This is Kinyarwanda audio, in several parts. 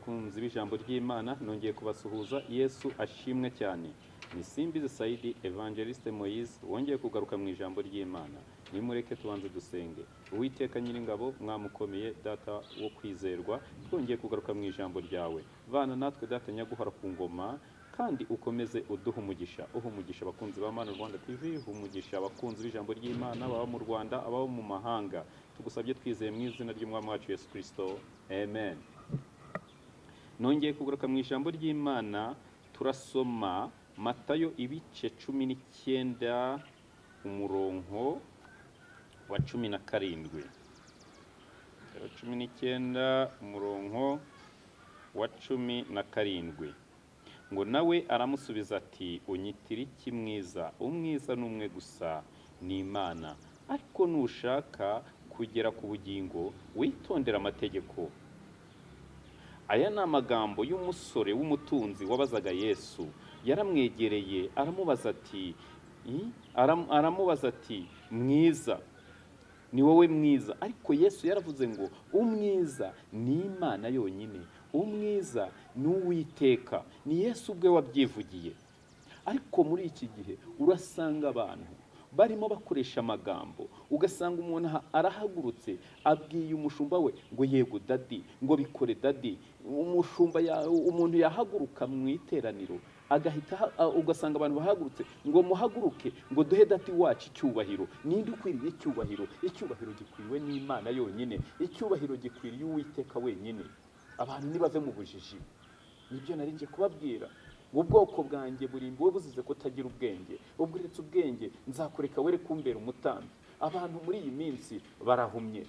Bakunzi b'ijambo ry'Imana, nongeye kubasuhuza. Yesu ashimwe cyane. Ni Simbizi Saidi Evangeliste Moise wongeye kugaruka mu ijambo ry'Imana. Nimureke tubanze dusenge. Uwiteka Nyiringabo, mwamukomeye, Data wo kwizerwa, twongeye kugaruka mu ijambo ryawe. Bana natwe, Data nyaguhora ku ngoma, kandi ukomeze uduha umugisha. Uha umugisha abakunzi ba Mana Rwanda TV, uha umugisha abakunzi b'ijambo ry'Imana baba mu Rwanda, ababa mu mahanga. Tugusabye twizeye mu izina ry'Umwami wacu Yesu Kristo, amen. Nongeye kugaruka mu ijambo ry'Imana. Turasoma Matayo ibice 19, umurongo wa 17. Matayo 19, umurongo wa 17, ngo: "Nawe aramusubiza ati: 'Unyitira iki mwiza? Umwiza ni umwe gusa, ni Imana. Ariko nushaka kugera ku bugingo, witondere amategeko.'" Aya ni amagambo y'umusore w'umutunzi wabazaga Yesu. Yaramwegereye aramubaza ati: "Mwiza, ni wowe mwiza." Ariko Yesu yaravuze ngo umwiza ni Imana yonyine, umwiza ni Uwiteka. Ni Yesu ubwe wabyivugiye. Ariko muri iki gihe urasanga abantu barimo bakoresha amagambo, ugasanga umuntu arahagurutse abwiye umushumba we ngo: "Yego daddy," ngo: "Bikore daddy." Umushumba umuntu yahaguruka mu iteraniro agahita ugasanga abantu bahagurutse ngo: "Muhaguruke," ngo: "duhe daddy wacu icyubahiro." Ninde ukwiriye icyubahiro? Icyubahiro gikwiriwe n'Imana yonyine. Icyubahiro gikwiriye Uwiteka wenyine. Abantu nibave mu bujiji. Nibyo nari nje kubabwira, ngo ubwoko bwanjye burimbuwe buzize kutagira ubwenge. Ubwo uretse ubwenge, nzakureka were kumbera umutambyi. Abantu muri iyi minsi barahumye.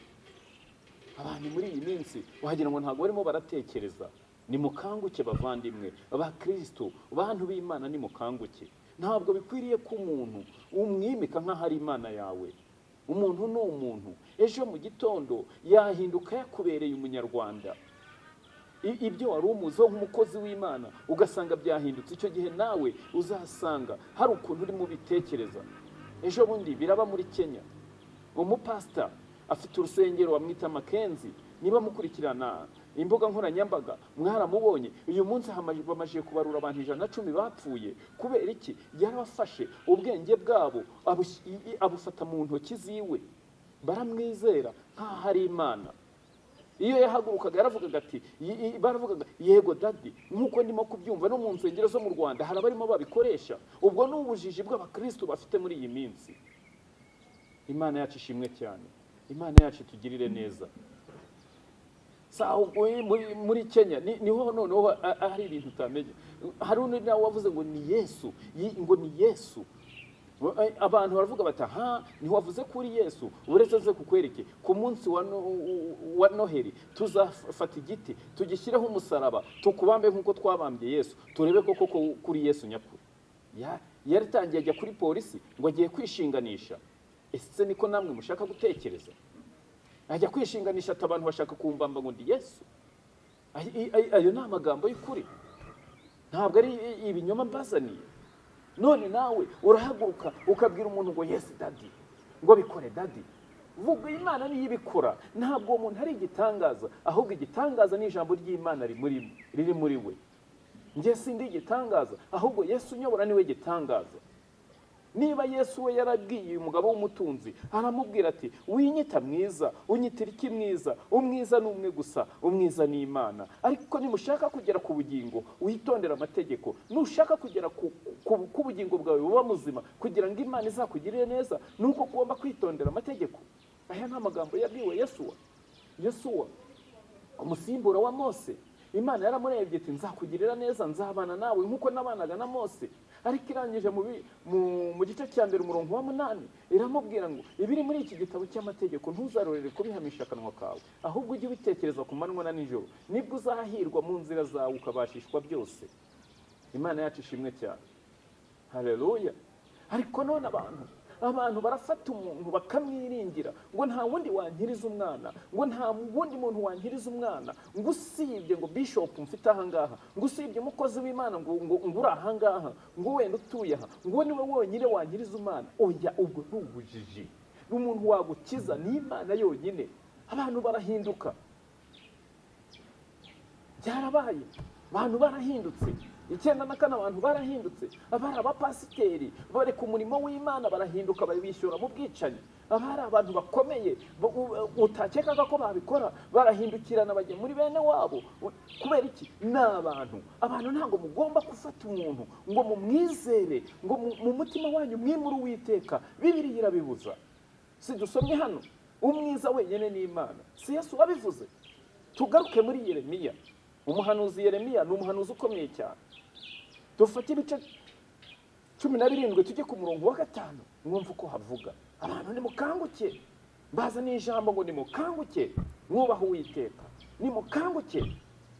Abantu muri iyi minsi wagira ngo ntabwo barimo baratekereza. Nimukanguke bavandimwe ba Kristo, bantu b'Imana, nimukanguke. Ntabwo bikwiriye ko umuntu umwimika nk'aho ari Imana yawe. Umuntu ni umuntu, ejo mu gitondo yahinduka yakubereye umunyarwanda. Ibyo wari umuziho nk'umukozi w'Imana ugasanga byahindutse. Icyo gihe nawe uzasanga hari ukuntu urimo ubitekereza. Ejo bundi biraba muri Kenya. Umupasita afite urusengero bamwita Makenzi. Niba mukurikirana imbuga nkoranyambaga mwaramubonye. Uyu munsi bamajije kubarura abantu 110 bapfuye. Kubera iki? Yarabafashe ubwenge bwabo abufata mu ntoki ziwe, baramwizera nk'aho ari Imana. Iyo yahagurukaga yaravugaga ati baravugaga: "Yego daddy." Nk'uko ndimo kubyumva no mu nsengero zo mu Rwanda hari abarimo babikoresha. Ubwo ni ubujiji bw'abakristo bafite muri iyi minsi. Imana yacu ishimwe cyane. Imana yacu itugirire neza. Sawa, muri Kenya niho noneho hari ibintu utamenya. Hari undi nawe wavuze ngo ni Yesu, ngo ni Yesu. Abantu baravuga bati: "Aha ntiwavuze ko uri Yesu? Uretse nze kukwereke ku munsi wa, no, wa Noheli tuzafata igiti tugishyireho umusaraba, tukubambe nk'uko twabambye Yesu, turebe koko ko kuri Yesu nyakuri." Yaratangiye ajya kuri polisi ngo agiye kwishinganisha. Ese niko namwe mushaka gutekereza? Ajya kwishinganisha ati: "Abantu bashaka kumbamba ngo ndi Yesu." Ayo ni amagambo y'ukuri, ntabwo ari ibinyoma mbazaniye. None nawe urahaguruka ukabwira umuntu ngo: "Yes daddy," ngo: "Bikore daddy." Vuga, Imana niyo ibikora. Ntabwo uwo muntu ari igitangaza, ahubwo igitangaza ni ijambo ry'Imana riri muri we. Njye sindi igitangaza, ahubwo Yesu unyobora niwe gitangaza. Niba Yesu we yarabwiye uyu mugabo w'umutunzi, aramubwira ati: "Winyita mwiza, unyitira iki mwiza? Umwiza ni umwe gusa, umwiza ni Imana. Ariko nimushaka kugera ku bugingo, witondere amategeko. Nushaka kugera ku bugingo bwawe buba muzima, kugira ngo Imana izakugirire neza, ni uko ugomba kwitondera amategeko." Aya ni amagambo yabwiwe Yesuwa. Yesuwa umusimbura wa Mose. Imana yaramurebye iti: "Nzakugirira neza, nzabana nawe nk'uko nabanaga na Mose." Ariko irangije mu gice cya mbere, umurongo wa 8, iramubwira ngo: "Ibiri muri iki gitabo cy'amategeko ntuzarorere kubihamisha akanwa kawe, ahubwo ujye ubitekereza ku manywa na nijoro, nibwo uzahirwa mu nzira zawe, ukabashishwa byose." Imana yacu ishimwe cyane, haleluya. Ariko none abantu barafata umuntu bakamwiringira ngo: "Nta wundi wankiriza umwana," ngo: "Nta wundi muntu wankiriza umwana," ngo: "Usibye," ngo: "bishop mfite ahangaha," ngo: "usibye umukozi w'Imana," ngo: "uri ahangaha," ngo: "wenda utuye aha," ngo: "niwe wonyine wankiriza umwana." Oya, ubwo ni ubujiji. Umuntu wagukiza ni Imana yonyine. Abantu barahinduka. Byarabaye, abantu barahindutse. 94 abantu barahindutse. Abari abapasiteri bareka umurimo w'Imana, barahinduka, bishyura mu bwicanyi. Abari abantu bakomeye utakekaga ko babikora, barahindukirana bajya muri bene wabo. Kubera iki? Ni abantu. Abantu ntabwo mugomba gufata umuntu ngo mumwizere, ngo mu mutima wanyu mwimure Uwiteka. Bibiliya irabibuza. Si dusomye hano? Umwiza wenyine ni Imana. Si Yesu wabivuze? Tugaruke muri Yeremiya. Umuhanuzi Yeremiya ni umuhanuzi ukomeye cyane. Dufate ibice 17, tujye ku murongo wa 5, mwumve uko havuga. Abantu nimukanguke, mbazaniye ijambo ngo nimukanguke, mwubahe Uwiteka. Nimukanguke,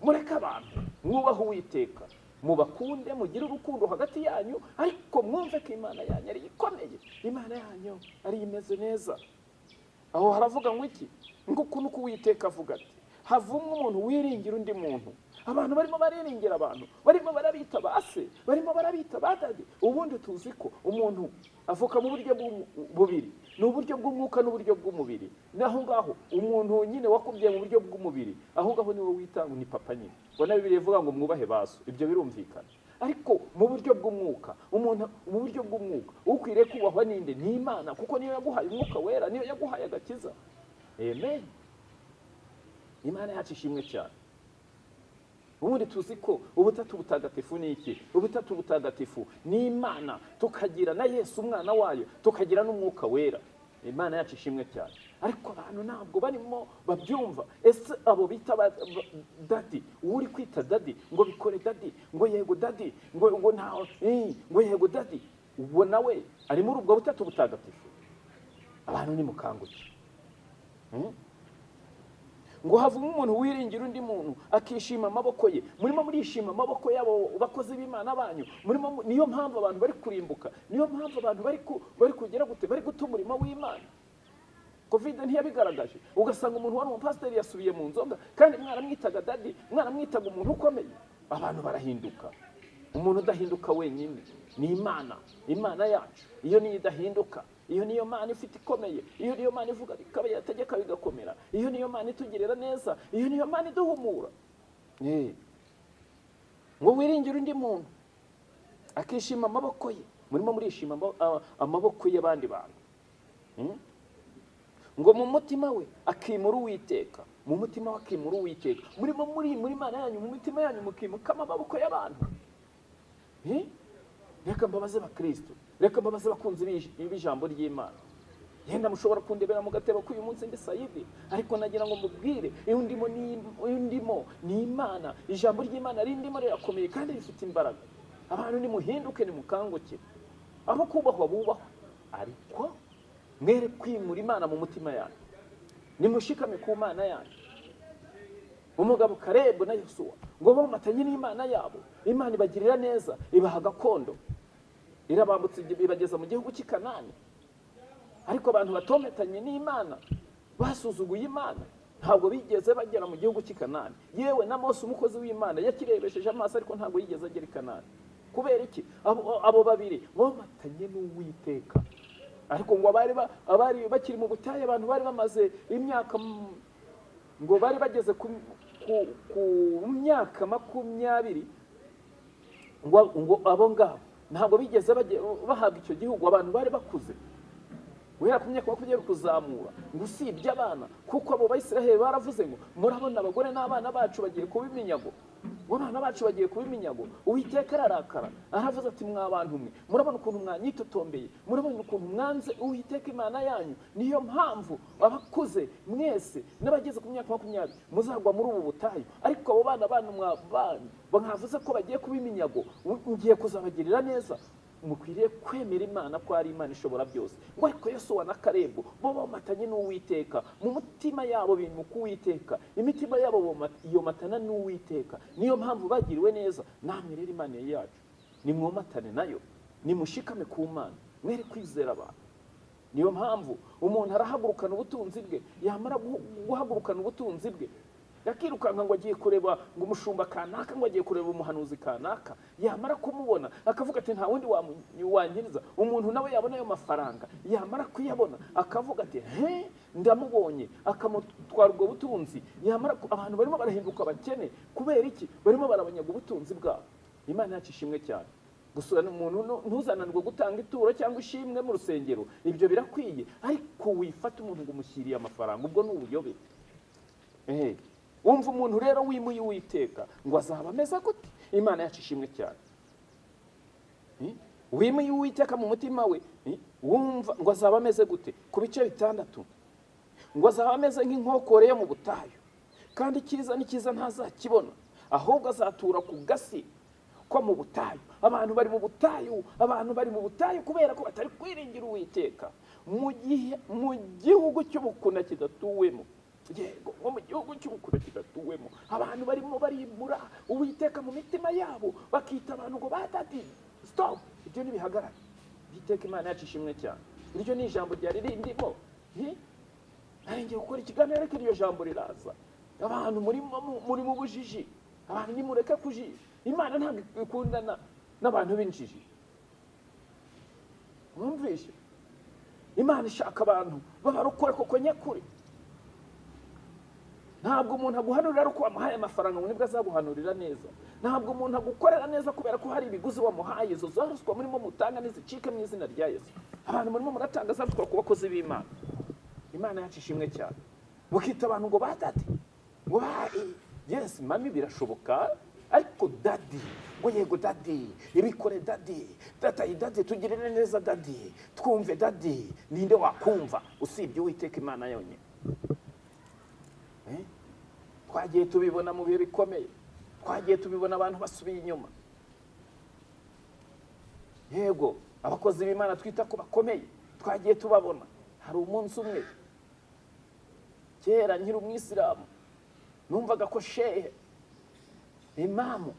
mureke abantu, mwubahe Uwiteka, mubakunde, mugire urukundo hagati yanyu, ariko mwumve ko Imana yanyu ari ikomeye, Imana yanyu ari imeze neza. Aho haravuga ngo iki? Ngo uku nuko Uwiteka avuga ati: "Havumwe umuntu wiringira undi muntu." Abantu barimo bariringira abantu, barimo barabita ba se, barimo barabita ba daddy. Ubundi tuzi ko umuntu avuka mu buryo bubiri: ni uburyo bw'umwuka n'uburyo bw'umubiri. Naho ngaho umuntu nyine wakubwiye mu buryo bw'umubiri, aho ngaho niwe wita ngo ni papa nyine. Ubona Bibiliya ivuga ngo mwubahe ba so, ibyo birumvikana. Ariko mu buryo bw'umwuka, umuntu mu buryo bw'umwuka ukwiriye kubahwa ninde? Ni Imana, kuko niyo yaguhaye Umwuka Wera, niyo yaguhaye agakiza. Amen. Imana yacu ishimwe cyane. Ubundi tuzi ko Ubutatu Butagatifu ni iki? Ubutatu Butagatifu ni Imana, tukagira na Yesu umwana wayo, tukagira n'Umwuka Wera. Imana yacu ishimwe cyane. Ariko abantu ntabwo barimo babyumva. Ese abo bita daddy, uwo uri kwita daddy ngo bikore daddy, ngo yego daddy, ngo nta ngo yego daddy, ubwo nawe ari muri ubwo Butatu Butagatifu? Abantu nimukanguke. Ngo havumwe umuntu wiringira undi muntu, akishima amaboko ye. Murimo murishima amaboko y'abo bakozi b'Imana banyu. Murimo niyo mpamvu abantu bari kurimbuka, niyo mpamvu abantu bari kugera gute, bari guta umurimo w'Imana. COVID ntiyabigaragaje? Ugasanga umuntu wari umupasiteri yasubiye mu nzoga, kandi mwaramwitaga daddy, mwaramwitaga umuntu ukomeye. Abantu barahinduka. Umuntu udahinduka wenyine ni Imana. Imana yacu iyo niyo idahinduka, iyo niyo Mana ifite ikomeye, iyo niyo Mana ivuga bikaba, yategeka bigakomera, iyo niyo Mana itugirira neza, iyo niyo Mana iduhumura. Ngo wiringire undi muntu, akishima amaboko ye. Murimo murishima amaboko y'abandi bantu. Ngo mu mutima we akimura Uwiteka. Mu mutima we akimura Uwiteka. Murimo muri muri Imana yanyu, mu mitima yanyu mukimukamo amaboko y'abantu. Eh? Reka mbabaze bakristo, reka mbabaze abakunzi b'ijambo ry'Imana. Yenda mushobora kundebera mu gatebo k'uyu munsi ndi sayidi, ariko nagira ngo mubwire, iyo ndimo ni Imana. Ijambo ry'Imana rindimo rirakomeye kandi rifite imbaraga. Abantu nimuhinduke, nimukanguke. Abo kubahwa bubahwa, ariko mwere kwimura Imana mu mutima yanyu. Nimushikame ku Mana yanyu. Umugabo Karebu na Yosuwa ngo bomatanye n'Imana yabo, Imana ibagirira neza, ibaha gakondo, irabambutsa, ibageza mu gihugu cy'i Kanani. Ariko abantu batometanye n'Imana, basuzuguye Imana, ntabwo bigeze bagera mu gihugu cy'i Kanani. Yewe na Mose umukozi w'Imana yakirebesheje amaso, ariko ntabwo yigeze agera i Kanani. Kubera iki? Abo babiri bomatanye n'Uwiteka. Ariko ngo abari bakiri mu butayu, abantu bari bamaze imyaka ngo bari bageze ku myaka 20, ngo abo ngabo ntabwo bigeze bahabwa icyo gihugu. Abantu bari bakuze guhera ku myaka 20 kuzamura, ngo usibye abana, kuko abo Bayisiraheli baravuze ngo: "Murabona abagore n'abana bacu bagiye kuba iminyago," ngo abana bacu bagiye kuba iminyago. Uwiteka ararakara, aravuze ati: "Mwa bantu mwe, murabona ukuntu mwanyitotombeye, murabona ukuntu mwanze Uwiteka Imana yanyu. Niyo mpamvu abakuze mwese n'abageze ku myaka 20 muzagwa muri ubu butayu, ariko abo bana banyu banyu mwavuze ko bagiye kuba iminyago, ngiye kuzabagirira neza. Mukwiriye kwemera Imana ko ari Imana ishobora byose." Ngo ariko Yosuwa na Karebu bo bomatanye n'Uwiteka, mu mutima yabo bimuka Uwiteka, imitima yabo yomatana n'Uwiteka, niyo mpamvu bagiriwe neza. Namwe rero Imana yacu nimwomatane nayo, nimushikame ku Mana, mwere kwizera abantu. Niyo mpamvu umuntu arahagurukana ubutunzi bwe, yamara guhagurukana ubutunzi bwe Yakirukanka ngo agiye kureba ngo umushumba kanaka, ngo agiye kureba umuhanuzi kanaka. Yamara kumubona akavuga ati: "Nta wundi wankiriza." Umuntu nawe yabona ayo mafaranga, yamara kuyabona akavuga ati: "He, ndamubonye," akamutwara ubwo butunzi. Yamara abantu barimo barahinduka abakene kubera iki? Barimo barabanyaga ubutunzi bwabo. Imana yacu ishimwe cyane. Gusa umuntu ntuzananirwe gutanga ituro cyangwa ishimwe mu rusengero, ibyo birakwiye, ariko wifata umuntu ngo umushyiriye amafaranga, ubwo ni ubuyobe. Wumva umuntu rero wimuye Uwiteka ngo azaba ameze gute? Imana yacu ishimwe cyane. Wimuye Uwiteka mu mutima we, wumva ngo azaba ameze gute? Ku bice 6, ngo azaba ameze nk'inkokore yo mu butayu, kandi icyiza n'ikiza ntazakibona, ahubwo azatura ku gasi ko mu butayu. Abantu bari mu butayu, abantu bari mu butayu kubera ko batari kwiringira Uwiteka. Mu gihe mu gihugu cy'ubukuna kidatuwemo, yego, nko mu gihugu cy'ubukuna kidatuwemo, abantu barimo barimura Uwiteka mu mitima yabo, bakita abantu ngo ba daddy. Stop, ibyo ntibihagarare. Uwiteka Imana yacu ishimwe cyane. Iryo ni ijambo ryari rindimo. Nari ngiye gukora ikiganiro, ariko iryo jambo riraza. Abantu muri mu bujiji, abantu nimureke kujiji. Imana ntabwo ikundana n'abantu b'injiji. Mwumvishe, Imana ishaka abantu b'abarokore koko nyakuri. Ntabwo umuntu aguhanurira ari uko wamuhaye amafaranga ngo nibwo azaguhanurira neza. Ntabwo umuntu agukorera neza kubera ko hari ibiguzi wamuhaye. Izo za ruswa murimo mutanga nizicike mu izina rya Yesu. Abantu murimo muratanga za ruswa ku bakozi b'Imana. Imana yacu ishimwe cyane. Mukita abantu ngo ba daddy, ngo ba yes mummy, birashoboka, ariko daddy, ngo yego daddy, ibikore daddy, data, daddy, tugirire neza daddy, twumve daddy. Ninde wakumva usibye Uwiteka Imana yonyine? Eh? Twagiye tubibona mu bihe bikomeye, twagiye tubibona abantu basubiye inyuma. Yego, abakozi b'Imana twita ko bakomeye twagiye tubabona. Hari umunsi umwe kera nkiri umwisilamu, numvaga ko shehe, imamu,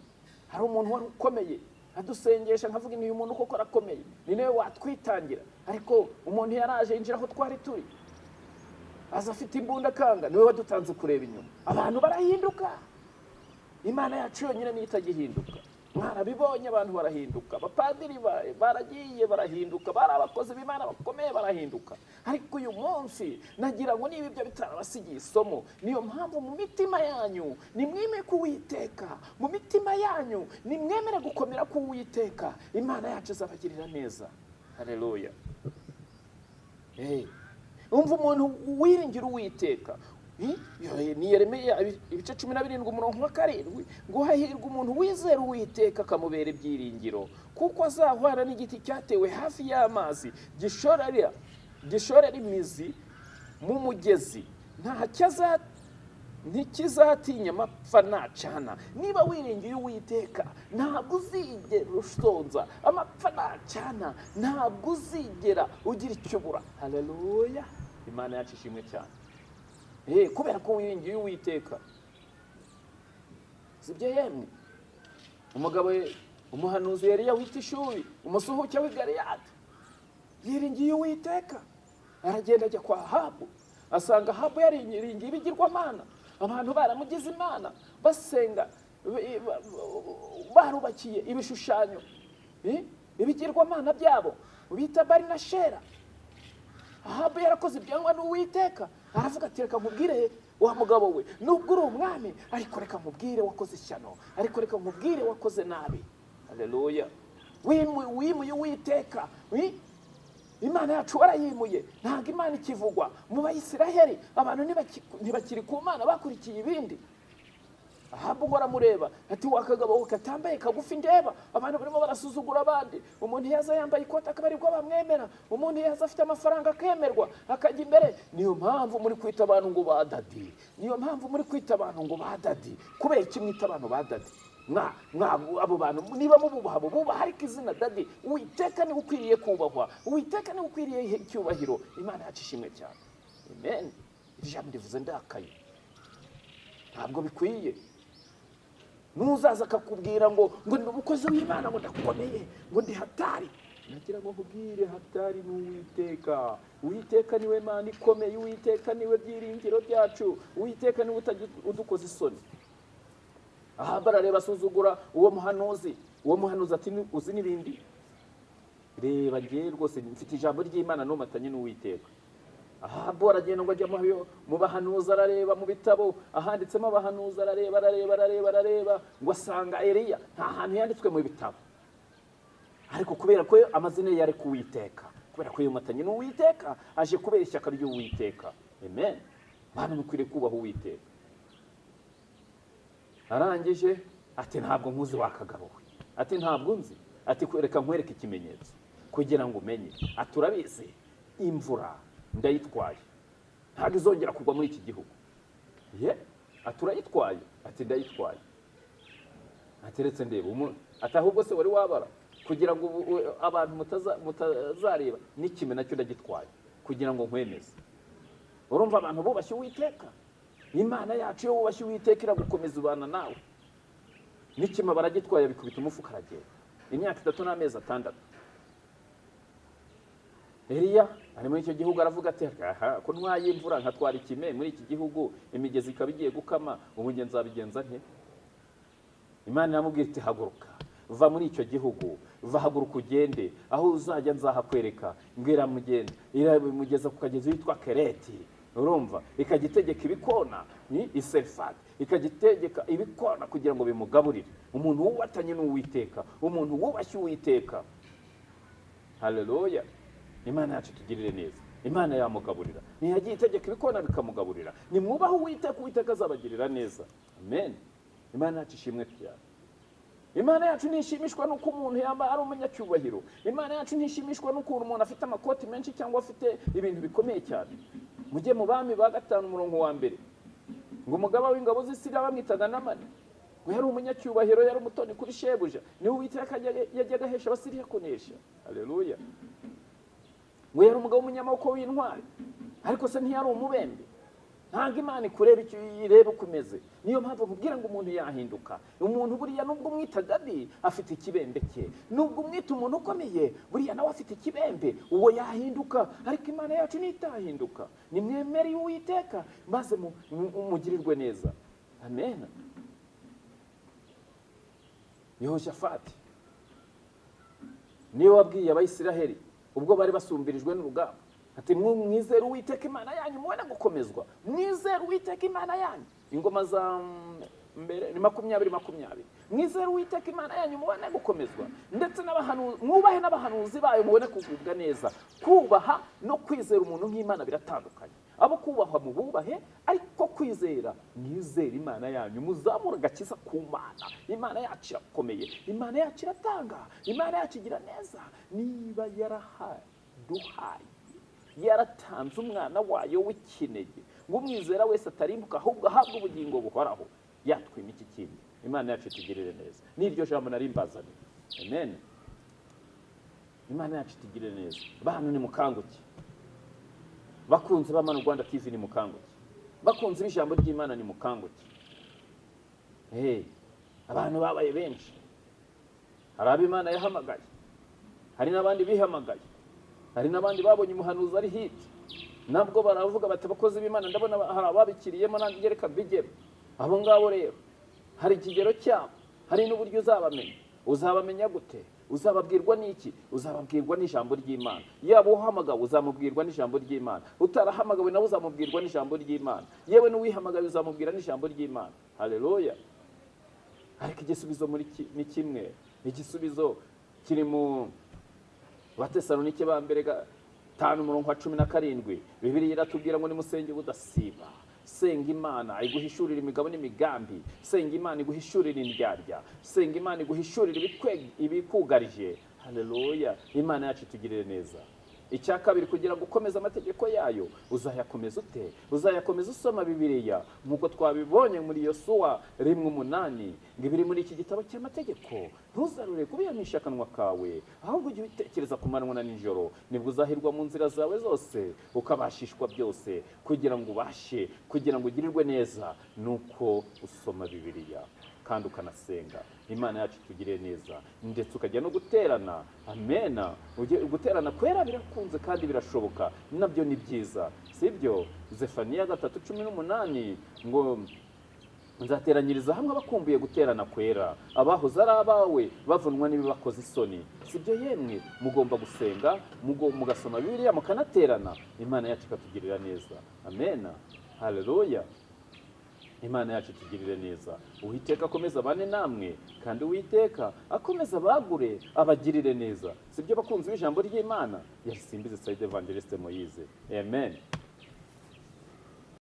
hari umuntu wari ukomeye adusengesha, nkavuga: "Ni uyu muntu koko arakomeye, ni nawe watwitangira." Ariko umuntu yaraje yinjira aho twari turi, aza afite imbunda, akanga niwe wadutanze kureba inyuma. Abantu barahinduka, Imana yacu yonyine niyo itagihinduka. Mwarabibonye, abantu barahinduka. Abapadiri baragiye barahinduka, bari abakozi b'Imana bakomeye barahinduka. Ariko uyu munsi nagira ngo niba ibyo bitarabasigiye isomo, niyo mpamvu mu mitima yanyu nimwime ku Uwiteka, mu mitima yanyu nimwemere gukomera ku Uwiteka, Imana yacu izabagirira neza. Haleluya. Hey. Umva umuntu wiringira Uwiteka. Ni Yeremiya ibice 17 umurongo wa 7, ngo: "Hahirwa umuntu wizera Uwiteka akamubera ibyiringiro, kuko azahwana n'igiti cyatewe hafi y'amazi, gishorera imizi mu mugezi, ntacyo ntikizatinya amapfa nacana." Niba wiringiye Uwiteka, ntabwo uzigera usonza. Amapfa nacana, ntabwo uzigera ugira icyo ubura. Haleluya, Imana yacu ishimwe cyane. Kubera ko wiringiye Uwiteka. Sibyo yemwe? Umugabo umuhanuzi Yariya wita Ishubi, umusuhuke w'i Galeyadi, yiringiye Uwiteka, aragenda ajya kwa Ahabu, asanga Ahabu yariringiye ibigirwamana, abantu baramugize imana, basenga, barubakiye ibishushanyo, ibigirwamana byabo bita Bali na Shera. Ahabu yarakoze ibyangwa n'Uwiteka. Aravuga ati: "Reka nkubwire wa mugabo we, nubwo uri umwami, ariko reka nkubwire, wakoze ishyano, ariko reka nkubwire, wakoze nabi." Haleluya. Wimuye Uwiteka. Imana yacu warayimuye, ntabwo Imana ikivugwa mu Bayisiraheli. Abantu ntibakiri ku Mana, bakurikiye ibindi. Ahabu ngo aramureba ati: "Wa kagabo we katambaye kagufi ndeba, abantu barimo barasuzugura abandi. Umuntu yaza yambaye ikoti akaba aribwo bamwemera, umuntu yaza afite amafaranga akemerwa, akajya imbere. Niyo mpamvu muri kwita abantu ngo ba daddy, niyo mpamvu muri kwita abantu ngo ba daddy." Kubera iki mwita abantu ba daddy? Mwa mwa abo bantu niba mububaha, bubaha, ariko izina daddy, Uwiteka niwe ukwiriye kubahwa, Uwiteka niwe ukwiriye icyubahiro. Imana yacu ishimwe cyane. Amen. Iri jambo ndivuze ndakaye, ntabwo bikwiye. Nuzaza akakubwira ngo ndi umukozi w'Imana, ngo ndakomeye, ngo ndi hatari. Nagira ngo nkubwire, hatari n'Uwiteka. Uwiteka niwe Mana ikomeye, Uwiteka niwe byiringiro byacu, Uwiteka niwe utajya udukoza isoni. Aha barareba, asuzugura uwo muhanuzi. Uwo muhanuzi ati: "Uzi n'ibindi? Reba, ngewe rwose mfite ijambo ry'Imana, nomatanye n'Uwiteka." Ahabu aragenda ngo ajya mu bahanuzi, arareba mu bitabo ahanditsemo abahanuzi, arareba, arareba, arareba, arareba, ngo asanga Eliya nta hantu yanditswe mu bitabo. Ariko kubera ko amazina ye yari ku Witeka, kubera ko yomatanye n'Uwiteka, aje kubera ishyaka ry'Uwiteka. Amen. Bantu, mukwiriye kubaha Uwiteka. Arangije ati: "Ntabwo nkuzi wa kagabo we." Ati: "Ntabwo nzi." Ati: "Reka nkwereke ikimenyetso kugira ngo umenye." Ati: "Urabizi, imvura ndayitwaye, ntabwo izongera kugwa muri iki gihugu." Ye, ati: "Urayitwaye?" Ati: "Ndayitwaye." Ateretse ndeba ati: "Ahubwo se wari wabara kugira ngo abantu mutazareba n'ikime nacyo ndagitwaye kugira ngo nkwemeze." Urumva abantu bubashye Uwiteka Imana yacu. Iyo wubashye Uwiteka, iragukomeza, ubana nawe. N'ikima baragitwaye, bikubita umufuka, aragenda. Imyaka 3 n'amezi 6 Eliya ari muri icyo gihugu. Aravuga ati: "Aha ko ntwaye imvura, nkatwara ikime muri iki gihugu, imigezi ikaba igiye gukama, ubu nge nzabigenza nte?" Imana iramubwira iti: "Haguruka, va muri icyo gihugu, va, haguruka ugende, aho uzajya nzahakwereka." Ngo iramugenda, iramugeza ku kagezi witwa Kereti. Urumva, ikajya itegeka ibikona, ni iserifati, ikajya itegeka ibikona kugira ngo bimugaburire. Umuntu wubatanye n'Uwiteka, umuntu wubashye Uwiteka, haleluya, Imana yacu tugirire neza. Imana yamugaburira, ntiyagiye itegeka ibikona bikamugaburira. Nimwubahe Uwiteka, Uwiteka azabagirira neza. Amen. Imana yacu ishimwe cyane. Imana yacu ntishimishwa n'uko umuntu yaba ari umunyacyubahiro. Imana yacu ntishimishwa n'ukuntu umuntu afite amakoti menshi cyangwa afite ibintu bikomeye cyane. Mujye mu Bami ba gatanu, umurongo wa mbere. Ngo umugaba w'ingabo z'Isiriya bamwitaga Namani, ngo yari umunyacyubahiro, yari umutoni kuri shebuja, niwe Uwiteka yajyaga ahesha Abasiriya kunesha. Haleluya. Ngo yari umugabo w'umunyamaboko w'intwari, ariko se ntiyari umubembe? Ntabwo Imana ikureba icyo, ireba uko umeze. Niyo mpamvu nkubwira ngo umuntu yahinduka. Umuntu buriya, nubwo umwita daddy, afite ikibembe cye. Nubwo umwita umuntu ukomeye, buriya nawe afite ikibembe. Uwo yahinduka, ariko Imana yacu ntitahinduka. Nimwemere Uwiteka maze mugirirwe neza. Amen. Yehoshafati niwe wabwiye Abayisiraheli ubwo bari basumbirijwe n'urugamba, ati: "Mwizere Uwiteka Imana yanyu, mubone gukomezwa. Mwizere Uwiteka Imana yanyu." Ingoma za mbere ni 20:20. "Mwizere Uwiteka Imana yanyu, mubone gukomezwa, ndetse mwubahe n'abahanuzi bayo, mubone kugubwa neza." Kubaha no kwizera umuntu nk'Imana biratandukanye. Abo kubahwa mububahe, ariko kwizera, mwizere Imana yanyu, muzamure agakiza ku Mana. Imana yacu irakomeye, Imana yacu iratanga, Imana yacu igira neza. Niba yarahaduhaye, yaratanze umwana wayo w'ikinege ngo umwizera wese atarimbuka, ahubwo ahabwe ubugingo buhoraho, yatwima iki kindi? Imana yacu itugirire neza. N'iryo jambo nari mbazaniye. Amen. Imana yacu itugirire neza. Bantu, nimukanguke. Bakunzi b'Amana Rwanda TV, nimukanguke. Bakunzi b'ijambo ry'Imana, nimukanguke. Hey, abantu babaye benshi. Hari abo Imana yahamagaye, hari n'abandi bihamagaye, hari n'abandi babonye umuhanuzi ari hit, nabwo baravuga bati: "Abakozi b'Imana ndabona hari ababikiriyemo, nanjye reka mbijyemo." Abo ngabo rero hari ikigero cyabo, hari n'uburyo uzabamenya. Uzabamenya gute? Uzababwirwa n'iki? Uzababwirwa n'ijambo ry'Imana. Yaba uhamagawe, uzamubwirwa n'ijambo ry'Imana. Utarahamagawe nawe uzamubwirwa n'ijambo ry'Imana. Yewe n'uwihamagawe uzamubwira n'ijambo ry'Imana. Haleluya. Ariko igisubizo muri ni kimwe. Igisubizo kiri mu Batesalonike ba mbere 5, umurongo wa 17. Bibiliya iratubwira ngo nimusenge budasiba. Senga Imana iguhishurira imigabo n'imigambi, senga Imana iguhishurira indyarya, senga Imana iguhishurira ibikugarije. Haleluya. Imana yacu itugirire neza. Icya kabiri, kugira ngo ukomeze amategeko yayo, uzayakomeza ute? Uzayakomeza usoma Bibiliya, nk'uko twabibonye muri Yosuwa 1:8, ngo ibiri muri iki gitabo cy'amategeko ntuzarure kubihamisha akanwa kawe, ahubwo ujye ubitekereza ku manywa na nijoro, nibwo uzahirwa mu nzira zawe zose, ukabashishwa byose. Kugira ngo ubashe, kugira ngo ugirirwe neza, nuko usoma Bibiliya. Kandi ukanasenga, Imana yacu itugirire neza, ndetse ukajya no guterana. Amena. Guterana kwera birakunze kandi birashoboka, nabyo ni byiza, sibyo? Zefaniya 3:18 ngo: "Nzateranyiriza hamwe abakumbuye guterana kwera, abahoze ari abawe bavunwa n'ibibakoze isoni." Sibyo yemwe? Mugomba gusenga, mugasoma Bibiliya, mukanaterana, Imana yacu ikatugirira neza. Amena, haleluya. Imana yacu itugirire neza. Uwiteka akomeze abane namwe, kandi Uwiteka akomeze abagure, abagirire neza. Sibyo, bakunzi b'ijambo ry'Imana? Yarisimbize Sayide Evangeliste Moyize. Amen.